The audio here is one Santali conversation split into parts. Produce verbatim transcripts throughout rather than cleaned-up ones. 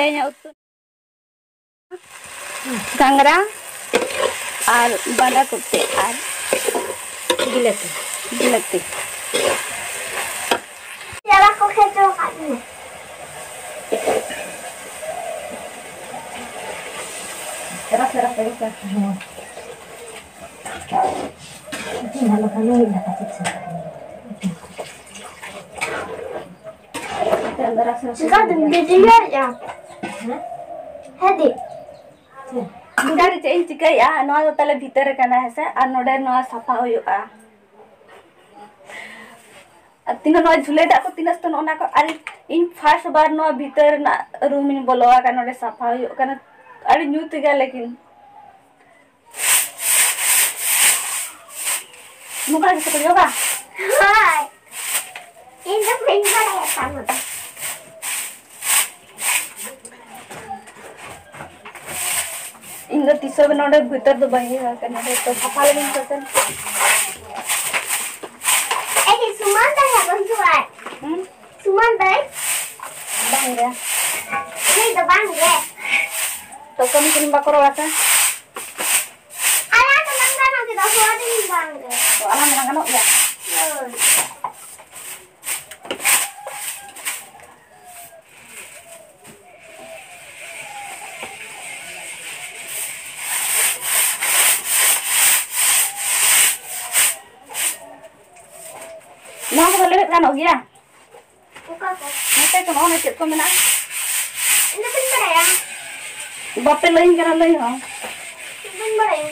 ᱤᱧᱟᱹᱜ ᱩᱛᱩ ᱜᱷᱟᱸᱜᱽᱨᱟ ᱟᱨ ᱵᱟᱸᱫᱷᱟ ᱠᱚᱯᱤ ᱟᱨ ᱵᱤᱞᱟᱹᱛᱤ᱾ ᱵᱤᱞᱟᱹᱛᱤ᱾ ᱪᱟᱨᱟ ᱠᱚ ᱠᱷᱮᱪᱚ ᱟᱠᱟᱫ ᱢᱮ᱾ ᱪᱟᱨᱟ, ᱪᱟᱨᱟ, ᱪᱟᱨᱟ, ᱪᱟᱨᱟ᱾ ᱪᱤᱠᱟᱹᱛᱮᱢ ᱵᱷᱤᱰᱤᱭᱳᱭᱮᱫᱼᱟ? ᱦᱮᱸ ᱫᱤ᱾ ᱚᱱᱠᱟ ᱜᱮ ᱪᱮᱫ ᱤᱧ ᱪᱤᱠᱟᱹᱭᱮᱫᱼᱟ, ᱱᱚᱣᱟ ᱫᱚ ᱛᱟᱞᱮ ᱵᱷᱤᱛᱟᱹᱨ ᱨᱮ ᱠᱟᱱᱟ, ᱦᱮᱸ ᱥᱮ? ᱟᱨ ᱱᱚᱰᱮ ᱱᱚᱣᱟ ᱥᱟᱯᱷᱟ ᱦᱩᱭᱩᱜᱼᱟ᱾ ᱟᱨ ᱛᱤᱱᱟᱹᱜ ᱱᱚᱣᱟ ᱡᱷᱩᱞᱟᱹᱭ ᱫᱟᱜ ᱠᱚ ᱛᱤᱱᱟᱹᱜ ᱥᱛᱚ ᱱᱚᱜᱼᱚ ᱱᱟ ᱠᱚ, ᱟᱨ ᱤᱧ ᱯᱷᱟᱥᱴ ᱵᱟᱨ ᱱᱚᱣᱟ ᱵᱷᱤᱛᱟᱹᱨ ᱨᱮᱱᱟᱜ ᱨᱩᱢ ᱤᱧ ᱵᱚᱞᱚ ᱟᱠᱟᱱᱟ, ᱱᱚᱰᱮ ᱥᱟᱯᱷᱟ ᱦᱩᱭᱩᱜ ᱠᱟᱱᱟ, ᱟᱹᱰᱤ ᱧᱩᱛ ᱜᱮᱭᱟ, ᱞᱮᱠᱤᱱ ᱱᱚᱝᱠᱟ ᱜᱮ ᱥᱮ ᱠᱚ ᱡᱚᱜᱟ? ᱦᱳᱭ᱾ ᱤᱧ ᱫᱚ ᱵᱟᱹᱧ ᱵᱟᱲᱟᱭᱟ ᱛᱟᱢᱟ᱾ ᱤᱧ ᱫᱚ ᱛᱤᱥ ᱦᱚᱸ ᱱᱚᱰᱮ ᱵᱷᱤᱛᱟᱹᱨ ᱫᱚ ᱵᱟᱹᱧ ᱤᱭᱟᱹ ᱟᱠᱟᱱᱟ, ᱦᱚᱭᱛᱚ ᱥᱟᱯᱷᱟ ᱞᱟᱹᱜᱤᱫ ᱠᱚ ᱥᱮᱱ᱾ ᱮ, ᱪᱮᱫ ᱥᱩᱢᱟᱱ ᱫᱟᱭᱟ ᱵᱟᱹᱧ ᱪᱚᱣᱟᱭ? ᱦᱩᱸ? ᱥᱩᱢᱟᱱ ᱫᱟᱭ? ᱵᱟᱝ ᱜᱮ᱾ ᱩᱱᱤ ᱫᱚ ᱵᱟᱝ ᱜᱮ᱾ ᱛᱚ ᱠᱟᱹᱢᱤ ᱠᱚ ᱵᱟᱠᱚ ᱨᱚᱲᱟ ᱥᱮ? ᱟᱞᱟᱝ ᱫᱚᱞᱟᱝ ᱜᱟᱱᱚᱜ ᱜᱮᱫᱚ, ᱦᱚᱲ ᱨᱤᱱ ᱵᱟᱝ ᱜᱮ᱾ ᱛᱚ ᱟᱞᱟᱝ ᱫᱚᱞᱟᱝ ᱜᱟᱱᱚᱜ ᱜᱮᱭᱟ? ᱦᱳᱭ᱾ ᱱᱚᱣᱟ ᱠᱚᱫᱚ ᱞᱮᱵᱮᱫ ᱜᱟᱱᱚᱜ ᱜᱮᱭᱟ? ᱚᱠᱟ ᱠᱚ? ᱱᱚᱛᱮ ᱠᱚ, ᱱᱚᱜᱼᱚ ᱱᱟ ᱪᱮᱫ ᱠᱚ ᱢᱮᱱᱟᱜᱼᱟ? ᱤᱧ ᱫᱚ ᱵᱟᱹᱧ ᱵᱟᱲᱟᱭᱟ᱾ ᱵᱟᱯᱮ ᱞᱟᱹᱭᱟᱹᱧ ᱠᱟᱱᱟ ᱞᱟᱹᱭ ᱦᱚᱸ᱾ ᱤᱧ ᱵᱟᱹᱧ ᱵᱟᱲᱟᱭᱟ᱾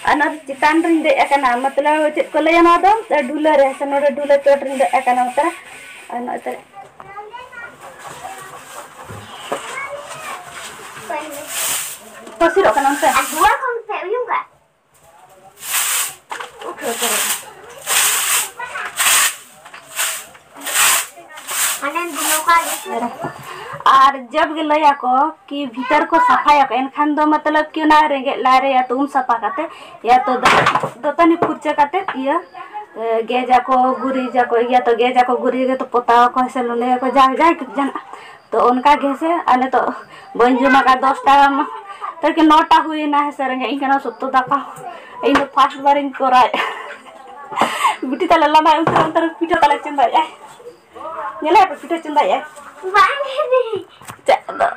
ᱟᱨ ᱱᱚᱣᱟ ᱪᱮᱛᱟᱱ ᱨᱤᱧ ᱫᱮᱡ ᱟᱠᱟᱱᱟ, ᱢᱚᱛᱞᱚᱵ ᱪᱮᱫ ᱠᱚ ᱞᱟᱹᱭᱟ ᱱᱚᱣᱟ ᱫᱚ? ᱰᱷᱩᱞᱟᱹ ᱨᱮ, ᱥᱮ ᱱᱚᱰᱮ ᱰᱷᱩᱞᱟᱹ ᱪᱚᱴ ᱨᱤᱧ ᱫᱮᱡ ᱟᱠᱟᱱᱟ, ᱢᱚᱛᱞᱚᱵ᱾ ᱟᱨ ᱱᱚᱜᱼᱚᱭ ᱛᱚᱨᱟ᱾ ᱯᱟᱹᱥᱤᱨᱚᱜ ᱠᱟᱱᱟ ᱚᱱᱛᱮ? ᱟᱨ ᱫᱩᱣᱟᱹᱨ ᱠᱷᱚᱱ ᱯᱮ ᱩᱭᱩᱝ ᱠᱟᱜ? ᱟᱨ ᱡᱚᱵ ᱜᱮ ᱞᱟᱹᱭᱟᱠᱚ ᱠᱤ ᱵᱷᱤᱛᱟᱹᱨ ᱠᱚ ᱥᱟᱯᱷᱟᱭᱟᱠᱚ, ᱮᱱᱠᱷᱟᱱ ᱫᱚ ᱢᱚᱛᱞᱚᱵ ᱠᱤ ᱚᱱᱟ ᱨᱮᱸᱜᱮᱡ ᱞᱟᱡ ᱨᱮ ᱭᱟ ᱛᱚ ᱩᱢ ᱥᱟᱯᱷᱟ ᱠᱟᱛᱮ, ᱭᱟ ᱛᱚ ᱫᱟ-, ᱫᱟᱹᱛᱟᱹᱱᱤ ᱯᱷᱩᱨᱪᱟᱹ ᱠᱟᱛᱮ, ᱤᱭᱟᱹ, ᱮ, ᱜᱮᱡᱟᱠᱚ, ᱜᱩᱨᱤᱡᱟᱠᱚ, ᱭᱟ ᱛᱚ ᱜᱮᱡᱟᱠᱚ, ᱜᱩᱨᱤᱡᱟᱠᱚ, ᱯᱚᱛᱟᱣᱟᱠᱚ, ᱥᱮ ᱞᱩᱸᱰᱟᱹᱭᱟᱠᱚ, ᱡᱟᱦᱟᱸ, ᱡᱟᱦᱟᱸ ᱡᱟᱦᱟᱱᱟᱜ ᱛᱚ ᱚᱱᱠᱟ ᱜᱮ ᱦᱮᱸᱥᱮ, ᱟᱨ ᱱᱤᱛᱚᱜ ᱵᱟᱹᱧ ᱡᱚᱢ ᱟᱠᱟᱫ, ᱫᱚᱥᱴᱟ ᱛᱟᱨᱠᱤ ᱱᱚᱴᱟ ᱦᱩᱭᱮᱱᱟ ᱦᱮᱸᱥᱮ, ᱨᱮᱸᱜᱮᱡ ᱤᱧ ᱠᱟᱱᱟ ᱥᱚᱠᱛᱚ ᱫᱟᱠᱟ᱾ ᱤᱧ ᱫᱚ ᱯᱷᱟᱥᱴ ᱵᱟᱨᱤᱧ ᱠᱚᱨᱟᱣᱮᱫ᱾ ᱵᱤᱴᱤ ᱛᱟᱞᱮ ᱞᱟᱸᱫᱟᱭ ᱩᱱᱛᱮ ᱚᱱᱛᱮ ᱨᱮ ᱯᱤᱴᱷᱟᱹ ᱛᱟᱞᱮ ᱪᱚᱸᱫᱟᱭᱮᱫᱼᱟᱭ᱾ ᱧᱮᱞᱮ ᱯᱮ ᱯᱤᱴᱷᱟᱹ ᱪᱚᱸᱫᱟᱭᱮᱫᱼᱟᱭ᱾ ᱵᱟᱝ ᱜᱮ᱾ ᱪᱮᱫ ᱫᱚ?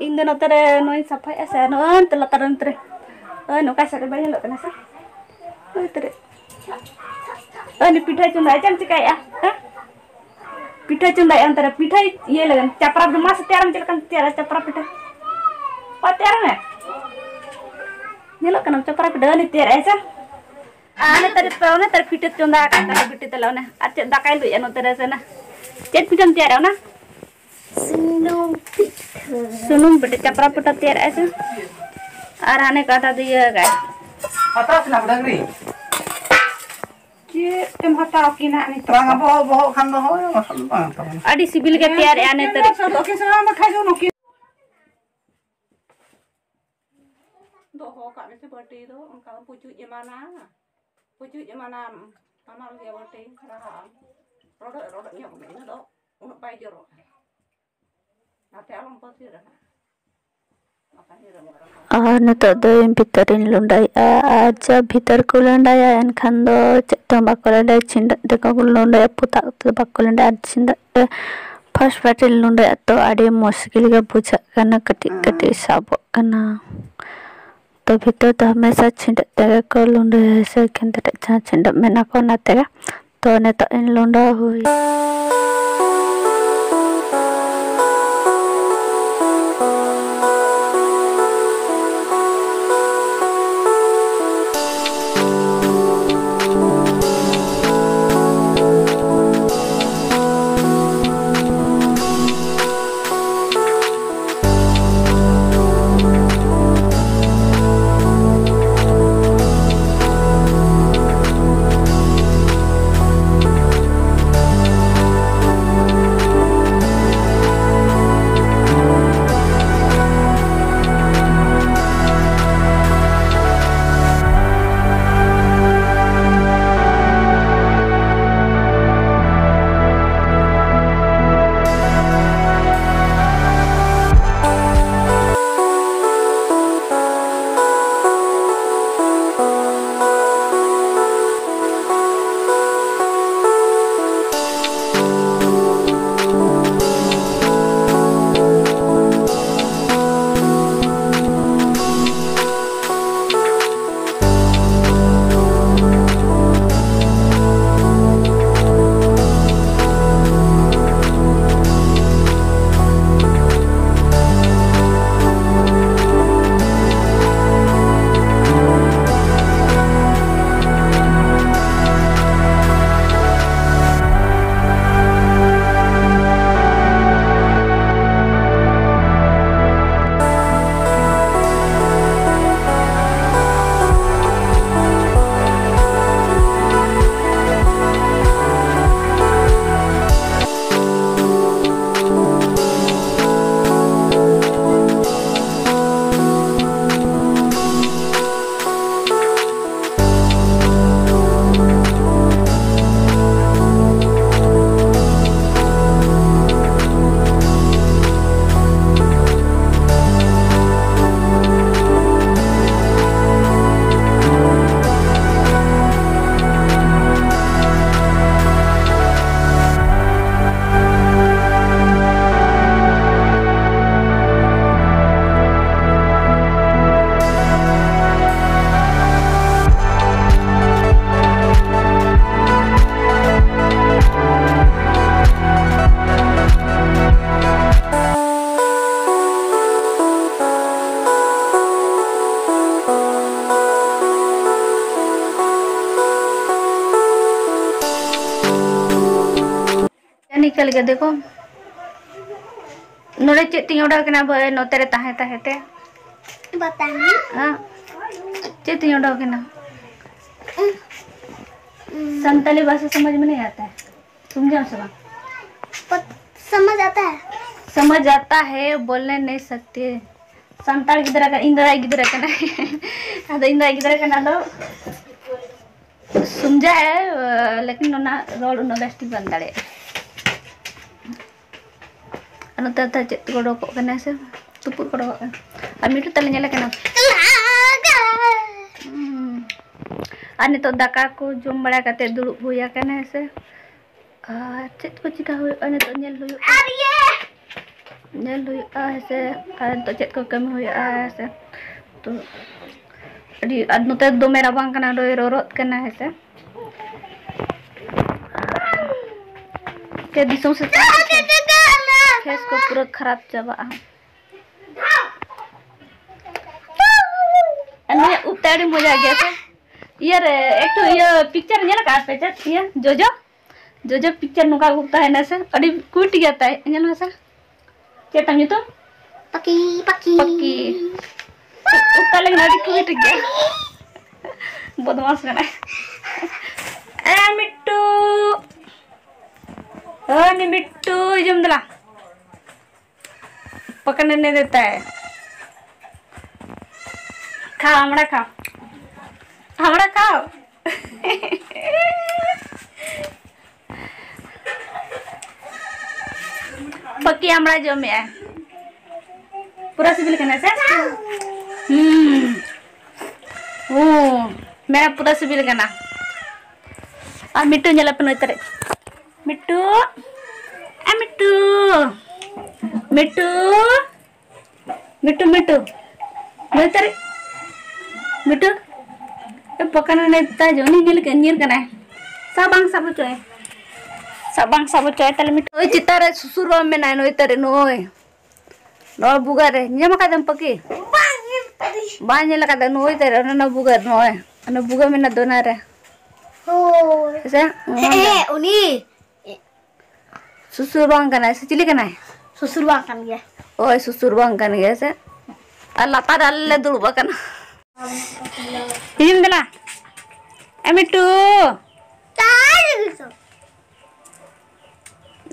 ᱤᱧ ᱫᱚ ᱱᱚᱛᱮ ᱨᱮ ᱱᱚᱣᱟᱧ ᱥᱟᱯᱷᱟᱭᱮᱫᱼᱟ ᱥᱮ, ᱱᱚᱜᱼᱚᱭ ᱱᱚᱛᱮ ᱞᱟᱛᱟᱨ ᱨᱮ ᱱᱚᱛᱮ ᱨᱮ᱾ ᱱᱚᱜᱼᱚᱭ ᱱᱚᱝᱠᱟ ᱥᱮᱫ ᱨᱮ ᱵᱟᱭ ᱧᱮᱞᱚᱜ ᱠᱟᱱᱟ ᱥᱮ? ᱱᱚᱛᱮ ᱨᱮ᱾ ᱱᱚᱜᱼᱚᱭ ᱱᱩᱭ ᱯᱤᱴᱷᱟᱹᱭ ᱪᱚᱸᱫᱟᱭᱟ, ᱪᱮᱫ ᱮᱢ ᱪᱤᱠᱟᱹᱭᱮᱫᱼᱟ? ᱦᱮᱸ? ᱯᱤᱴᱷᱟᱹᱭ ᱪᱚᱸᱫᱟᱭᱟ ᱚᱱᱛᱮ ᱨᱮ, ᱯᱤᱴᱷᱟᱹᱭ ᱤᱭᱟᱹ ᱞᱟᱹᱜᱤᱫ᱾ ᱪᱟᱯᱨᱟ ᱯᱤᱴᱷᱟᱹ, ᱢᱟᱥᱮ ᱛᱮᱭᱟᱨ ᱢᱮ, ᱪᱮᱫ ᱞᱮᱠᱟᱢ ᱛᱮᱭᱟᱨᱟ ᱪᱟᱯᱨᱟ ᱯᱤᱴᱷᱟᱹ? ᱚ, ᱛᱮᱭᱟᱨ ᱢᱮ᱾ ᱧᱮᱞᱚᱜ ᱠᱟᱱᱟ ᱪᱟᱯᱨᱟ ᱯᱤᱴᱷᱟᱹ, ᱩᱱᱤ ᱛᱮᱭᱟᱨ ᱟᱭ ᱥᱮ? ᱟᱨ ᱱᱮᱛᱟᱨ ᱯᱮ, ᱱᱮᱛᱟᱨ ᱯᱤᱴᱷᱟᱹ ᱪᱚᱸᱫᱟ ᱟᱠᱟᱫ ᱛᱟᱞᱮ ᱵᱤᱴᱤ ᱛᱟᱞᱮ ᱚᱱᱮ᱾ ᱟᱨ ᱪᱮᱫ ᱫᱟᱠᱟᱭ ᱞᱩᱭᱟ ᱱᱚᱛᱮ ᱨᱮ ᱥᱮ ᱱᱟ? ᱪᱮᱫ ᱯᱤᱴᱷᱟᱹᱢ ᱛᱮᱭᱟᱨᱟ ᱚᱱᱟ? ᱥᱩᱱᱩᱢ ᱯᱤᱴᱷᱟᱹ᱾ ᱥᱩᱱᱩᱢ ᱯᱤᱴᱷᱟᱹ, ᱪᱟᱯᱨᱟ ᱯᱤᱴᱷᱟᱹ ᱛᱮᱭᱟᱨ ᱟᱭ ᱥᱮ? ᱟᱨ ᱦᱟᱱᱮ ᱠᱟᱴᱟ ᱫᱚ ᱤᱭᱟᱹ ᱟᱠᱟᱫ᱾ ᱦᱟᱛᱟᱣ ᱥᱮᱱᱟ ᱰᱟᱝᱨᱤ᱾ ᱪᱮᱫ ᱛᱮᱢ ᱦᱟᱛᱟᱣ ᱠᱤᱱᱟ ᱱᱤᱛᱚᱜ? ᱵᱟᱝᱟ, ᱵᱚᱦᱚᱜ, ᱵᱚᱦᱚᱜ ᱠᱷᱟᱱ ᱫᱚ ᱦᱳᱭ, ᱵᱟᱠᱷᱟᱱ ᱫᱚ ᱵᱟᱝ ᱛᱟᱵᱚᱱᱟ᱾ ᱟᱹᱰᱤ ᱥᱤᱵᱤᱞ ᱜᱮ ᱛᱮᱭᱟᱨᱮᱜᱼᱟ ᱱᱤᱛᱚᱜ᱾ ᱥᱟᱹᱨᱩ ᱠᱤᱱ ᱥᱟᱱᱟᱢ ᱵᱟᱠᱷᱟᱡ ᱫᱚ ᱱᱩᱠᱤᱱ᱾ ᱫᱚᱦᱚ ᱠᱟᱜ ᱢᱮᱥᱮ ᱵᱟᱹᱴᱤ ᱫᱚ, ᱚᱱᱠᱟ ᱫᱚ ᱯᱩᱪᱩᱡ ᱮᱢᱟᱱᱟ, ᱯᱩᱪᱩᱡ ᱮᱢᱟᱱᱟ, ᱦᱟᱢᱟᱞ ᱜᱮᱭᱟ ᱵᱟᱹᱴᱤ, ᱨᱟᱦᱟᱜᱼᱟ᱾ ᱨᱚᱰᱚᱡ, ᱨᱚᱰᱚᱡ ᱧᱚᱜ ᱢᱮ, ᱤᱱᱟᱹ ᱫᱚ ᱩᱱᱟᱹᱜ ᱵᱟᱭ ᱡᱚᱨᱚᱜᱼᱟ᱾ ᱚᱱᱟᱛᱮ ᱟᱞᱚᱢ ᱯᱟᱹᱥᱤᱨᱟ ᱱᱟᱜ᱾ ᱵᱟᱠᱷᱟᱱ ᱤᱧ ᱨᱚᱝ ᱨᱚᱝ᱾ ᱟᱨ ᱱᱤᱛᱚᱜ ᱫᱚ ᱤᱧ ᱵᱷᱤᱛᱟᱹᱨᱤᱧ ᱞᱩᱸᱰᱟᱹᱭᱮᱜᱼᱟ᱾ ᱟᱨ ᱡᱟ ᱵᱷᱤᱛᱟᱹᱨ ᱠᱚ ᱞᱩᱸᱰᱟᱹᱭᱟ, ᱮᱱᱠᱷᱟᱱ ᱫᱚ ᱪᱮᱫ ᱛᱮᱦᱚᱸ ᱵᱟᱠᱚ ᱞᱩᱸᱰᱟᱹᱭᱟ, ᱪᱷᱤᱸᱰᱟᱹᱜ ᱛᱮᱠᱚ ᱞᱩᱸᱰᱟᱹᱭᱟ, ᱯᱚᱛᱟᱜ ᱠᱚᱛᱮ ᱫᱚ ᱵᱟᱠᱚ ᱞᱩᱸᱰᱟᱹᱭᱟ᱾ ᱟᱨ ᱪᱷᱤᱸᱰᱟᱹᱜ ᱛᱮ ᱯᱷᱟᱥᱴ ᱯᱟᱴᱤ ᱞᱩᱸᱰᱟᱹᱭᱟ ᱛᱚ ᱟᱹᱰᱤ ᱢᱩᱥᱠᱤᱞ ᱜᱮ ᱵᱩᱡᱷᱟᱹᱜ ᱠᱟᱱᱟ, ᱠᱟᱹᱴᱤᱡ ᱠᱟᱹᱴᱤᱡ ᱥᱟᱵᱚᱜ ᱠᱟᱱᱟ᱾ ᱛᱚ ᱵᱷᱤᱛᱟᱹᱨ ᱫᱚ ᱦᱟᱢᱮᱥᱟ ᱪᱷᱤᱸᱰᱟᱹᱜ ᱛᱮᱜᱮ ᱠᱚ ᱞᱩᱸᱰᱟᱹᱭᱟ, ᱥᱮ ᱮᱠᱮᱱ ᱛᱮᱨᱮᱡ ᱡᱟᱦᱟᱸ ᱪᱷᱤᱸᱰᱟᱹᱜ ᱢᱮᱱᱟᱜ ᱠᱚ ᱚᱱᱟ ᱛᱮᱜᱮ᱾ ᱛᱚ ᱱᱤᱛᱚᱜ ᱤᱧ ᱞᱩᱸᱰᱟᱹ ᱦᱩᱭ᱾ ᱪᱮᱫ ᱞᱮᱠᱟ ᱫᱮᱠᱷᱚ, ᱱᱚᱰᱮ ᱪᱮᱫ ᱛᱤᱧ ᱚᱰᱟᱣ ᱠᱮᱱᱟ ᱵᱟᱹᱭ ᱱᱚᱛᱮ ᱨᱮ ᱛᱟᱦᱮᱸ ᱛᱟᱦᱮᱸ ᱛᱮ? बताएंगे। ᱦᱮᱸ? ᱪᱮᱫ ᱛᱤᱧ ᱚᱰᱟᱣ ᱠᱮᱱᱟ? ᱥᱟᱱᱛᱟᱞᱤ ᱵᱷᱟᱥᱟ ᱥᱚᱢᱚᱡᱽ ᱢᱮ ᱱᱟᱦᱤ ᱟᱛᱟ ᱦᱮ? ᱛᱩᱢ ᱡᱟᱱ ᱥᱮ ᱵᱟᱝ? समझ आता है। समझ आता है, बोलने नहीं सकते। ᱥᱟᱱᱛᱟᱲ ᱜᱤᱫᱽᱨᱟᱹ ᱠᱟᱱᱟ, ᱤᱧ ᱫᱚ ᱟᱡ ᱜᱤᱫᱽᱨᱟᱹ ᱠᱟᱱᱟᱭ᱾ ᱟᱫᱚ ᱤᱧ ᱫᱚ ᱟᱡ ᱜᱤᱫᱽᱨᱟᱹ ᱠᱟᱱᱟ, ᱟᱫᱚ ᱥᱚᱢᱡᱷᱟ ᱦᱮ, ᱞᱮᱠᱤᱱ ᱚᱱᱟ ᱨᱚᱲ ᱩᱱᱟᱹᱜ ᱵᱮᱥ ᱴᱷᱤᱠ ᱵᱟᱝ ᱫᱟᱲᱮᱭᱟᱜᱼᱟ᱾ ᱟᱨ ᱱᱚᱛᱮ ᱫᱚ ᱪᱮᱫ ᱠᱚ ᱚᱰᱚᱠᱚᱜ ᱠᱟᱱᱟ ᱥᱮ ᱛᱩᱯᱩᱫ ᱠᱚ ᱚᱰᱚᱠᱚᱜ ᱠᱟᱱᱟ᱾ ᱟᱨ ᱢᱤᱴᱩ ᱛᱟᱞᱮ ᱧᱮᱞᱮ ᱠᱟᱱᱟ᱾ ᱦᱩᱸ᱾ ᱟᱨ ᱱᱤᱛᱚᱜ ᱫᱟᱠᱟ ᱠᱚ ᱡᱚᱢ ᱵᱟᱲᱟ ᱠᱟᱛᱮ ᱫᱩᱲᱩᱵ ᱦᱩᱭ ᱟᱠᱟᱱᱟ ᱦᱮᱸ ᱥᱮ᱾ ᱟᱨ ᱪᱮᱫ ᱠᱚ ᱪᱤᱠᱟ ᱦᱩᱭᱩᱜᱼᱟ ᱱᱤᱛᱚᱜ ᱧᱮᱞ ᱦᱩᱭᱩᱜᱼᱟ᱾ ᱧᱮᱞ ᱦᱩᱭᱩᱜᱼᱟ ᱦᱮᱸ ᱥᱮ᱾ ᱟᱨ ᱱᱤᱛᱚᱜ ᱪᱮᱫ ᱠᱚ ᱠᱟᱹᱢᱤ ᱦᱩᱭᱩᱜᱼᱟ ᱦᱮᱸ ᱥᱮ᱾ ᱛᱚ ᱟᱹᱰᱤ, ᱟᱨ ᱱᱚᱛᱮ ᱫᱚᱢᱮ ᱨᱟᱵᱟᱝ ᱠᱟᱱᱟ, ᱟᱹᱰᱤ ᱨᱚᱨᱚᱫ ᱠᱟᱱᱟ ᱦᱮᱸ ᱥᱮ᱾ ᱛᱮ ᱫᱤᱥᱚᱢ ᱥᱮᱫ ᱪᱟᱞᱟᱜ ᱯᱮ᱾ ᱯᱷᱮᱥ ᱠᱚ ᱯᱩᱨᱟᱹ ᱠᱷᱟᱨᱟᱯ ᱪᱟᱵᱟᱜᱼᱟ᱾ ᱟᱨ ᱱᱩᱭᱟᱜ ᱩᱵ ᱛᱮ ᱟᱹᱰᱤ ᱢᱚᱡᱟ ᱜᱮᱭᱟ ᱥᱮ᱾ ᱤᱭᱟᱹ ᱨᱮ ᱮᱠᱴᱩ ᱤᱭᱟᱹ ᱯᱤᱠᱪᱟᱨ ᱧᱮᱞ ᱟᱠᱟᱫ ᱯᱮ ᱪᱮᱫ? ᱤᱭᱟᱹ ᱡᱚᱡᱚ, ᱡᱚᱡᱚ ᱯᱤᱠᱪᱟᱨ ᱱᱚᱝᱠᱟ ᱩᱵ ᱛᱟᱦᱮᱱᱟ ᱥᱮ, ᱟᱹᱰᱤ ᱠᱩᱭᱤᱴ ᱜᱮᱭᱟ ᱛᱟᱭ᱾ ᱧᱮᱞ ᱢᱮᱥᱮ, ᱪᱮᱫ ᱛᱟᱢ ᱧᱩᱛᱩᱢ? ᱯᱟᱠᱤ, ᱯᱟᱠᱤ᱾ ᱯᱟᱠᱤ᱾ ᱩᱵ ᱛᱟᱞᱮ ᱠᱟᱱᱟ, ᱟᱹᱰᱤ ᱠᱩᱭᱤᱴ ᱜᱮᱭᱟ᱾ ᱵᱚᱫᱢᱟᱥ ᱠᱟᱱᱟᱭ᱾ ᱮ ᱢᱤᱴᱴᱩ, ᱳᱭ ᱢᱤᱴᱴᱩ, ᱦᱤᱡᱩᱜ ᱢᱮ ᱫᱮᱞᱟ᱾ पकड़ने नहीं देता है। खाओ, हमरा खाओ, हमरा खाओ। ᱯᱟᱠᱤ ᱟᱢᱲᱟ ᱡᱚᱢᱮᱜᱼᱟᱭ᱾ ᱯᱩᱨᱟᱹ ᱥᱤᱵᱤᱞ ᱠᱟᱱᱟ ᱥᱮ? ᱦᱩᱸ᱾ ᱳ, ᱢᱮᱱᱟ ᱯᱩᱨᱟᱹ ᱥᱤᱵᱤᱞ ᱠᱟᱱᱟ᱾ ᱟᱨ ᱢᱤᱴᱩ ᱧᱮᱞ ᱟᱯᱮ ᱱᱩᱭ ᱛᱟᱨᱮ᱾ ᱢᱤᱴᱩ, ᱮ ᱢᱤᱴᱩ, ᱢᱤᱴᱩ, ᱢᱤᱴᱩ, ᱢᱤᱴᱩ, ᱱᱩᱭ ᱛᱟᱨᱮ, ᱢᱤᱴᱩ᱾ ᱮ, ᱯᱚᱠᱟᱱ ᱱᱮᱛᱟ ᱡᱚᱱᱤ ᱧᱮᱞ ᱠᱮ-, ᱧᱤᱨ ᱠᱟᱱᱟᱭ᱾ ᱥᱟᱵ ᱵᱟᱝ ᱥᱟᱵ ᱦᱚᱪᱚᱭ᱾ ᱥᱟᱵ ᱵᱟᱝ ᱥᱟᱵ ᱦᱚᱪᱚᱭ, ᱛᱟᱦᱞᱮ ᱢᱤᱴᱩ᱾ ᱳᱭ ᱪᱮᱛᱟᱱ ᱨᱮ ᱥᱩᱥᱩᱨ ᱵᱟᱢ ᱢᱮᱱᱟᱭ, ᱱᱩᱭ ᱛᱟᱨᱮ, ᱱᱩᱭ᱾ ᱱᱚᱣᱟ ᱵᱩᱜᱟ ᱨᱮ᱾ ᱧᱟᱢ ᱟᱠᱟᱫᱟᱢ ᱯᱟᱹᱠᱤ? ᱵᱟᱝ ᱧᱮᱞ ᱠᱟᱫᱟᱹᱧ᱾ ᱵᱟᱝ ᱧᱮᱞ ᱟᱠᱟᱫᱟ, ᱱᱩᱭ ᱛᱟᱨᱮ, ᱚᱱᱟ, ᱚᱱᱟ ᱵᱩᱜᱟ ᱨᱮ, ᱱᱚᱜᱼᱚᱭ᱾ ᱚᱱᱟ ᱵᱩᱜᱟ ᱢᱮᱱᱟᱜ ᱫᱚ ᱚᱱᱟ ᱨᱮ᱾ ᱦᱳᱭ᱾ ᱦᱮᱸ ᱥᱮ? ᱦᱮᱸ, ᱩᱱᱤ᱾ ᱥᱩᱥᱩᱨ ᱵᱟᱝ ᱠᱟᱱᱟᱭ ᱥᱮ ᱪᱤᱞᱤ ᱠᱟᱱᱟᱭ? ᱥᱩᱥᱩᱨ ᱵᱟᱝ ᱠᱟᱱ ᱜᱮᱭᱟ᱾ ᱦᱳᱭ, ᱥᱩᱥᱩᱨ ᱵᱟᱝ ᱠᱟᱱ ᱜᱮᱭᱟ ᱥᱮ? ᱟᱨ ᱞᱟᱛᱟᱨ ᱨᱮ ᱟᱞᱮ ᱞᱮ ᱫᱩᱲᱩᱵ ᱟᱠᱟᱱᱟ᱾ ᱦᱤᱡᱩᱜ ᱢᱮ ᱫᱮᱞᱟ᱾ ᱮ ᱢᱤᱴᱩ।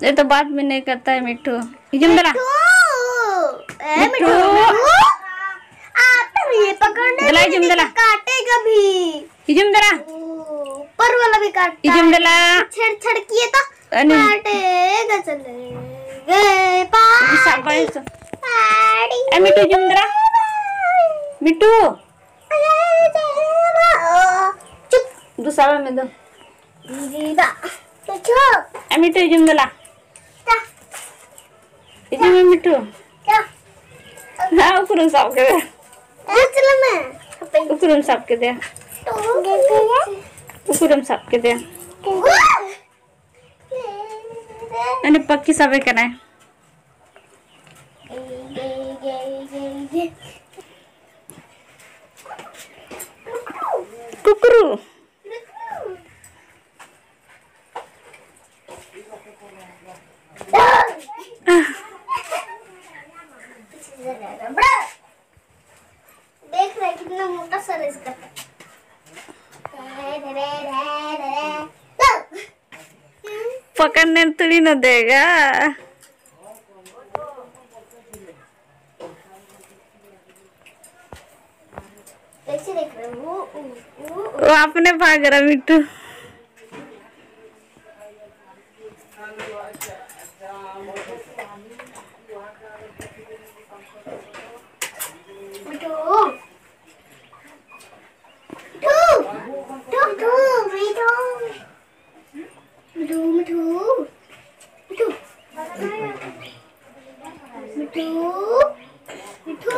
ये तो बात भी नहीं करता है मिट्टू। हिजुम दला। मिट्टू। ए, मिट्टू। मिट्टू। आप तो ये पकड़ने दला, में हिजुम दला। काटेगा भी। हिजुम दला। ऊपर वाला भी काटता हिजुम है। दला। छेड़ छेड़ किए तो अनु। काटेगा चले गए पाड़ी। पाड़ी। ए, मिट्टू, हिजुम दला। मिट्टू। चुप। दूसरा में दो। ᱫᱤᱫᱟ᱾ ᱪᱚ᱾ ᱮ ᱢᱤᱴᱩ, ᱦᱤᱡᱩᱜ ᱢᱮ ᱫᱮᱞᱟ᱾ ᱪᱟ᱾ ᱦᱤᱡᱩᱜ ᱢᱮ ᱢᱤᱴᱩ᱾ ᱪᱟ᱾ ᱦᱮᱸ, ᱩᱠᱩᱨᱮᱢ ᱥᱟᱵ ᱠᱮᱫᱮᱭᱟ? ᱪᱟᱞᱟᱜ ᱢᱮ᱾ ᱩᱠᱩᱨᱮᱢ ᱥᱟᱵ ᱠᱮᱫᱮᱭᱟ? ᱩᱠᱩᱨᱮᱢ ᱥᱟᱵ ᱠᱮᱫᱮᱭᱟ? ᱩᱱᱤ ᱯᱟᱠᱷᱤ ᱥᱟᱵᱮ ᱠᱟᱱᱟᱭ᱾ ᱠᱩᱠᱨᱩ᱾ देख रहे कितना मोटा सर है इसका। पकड़ने में थोड़ी ना देगा। कैसे देख रहे हो? वो, वो, वो। वो अपने भाग रहा मिट्टू। मिट्टू। मिट्टू। मिट्टू, मिट्टू। मिट्टू, मिट्टू। मिट्टू। मिट्टू। मिट्टू।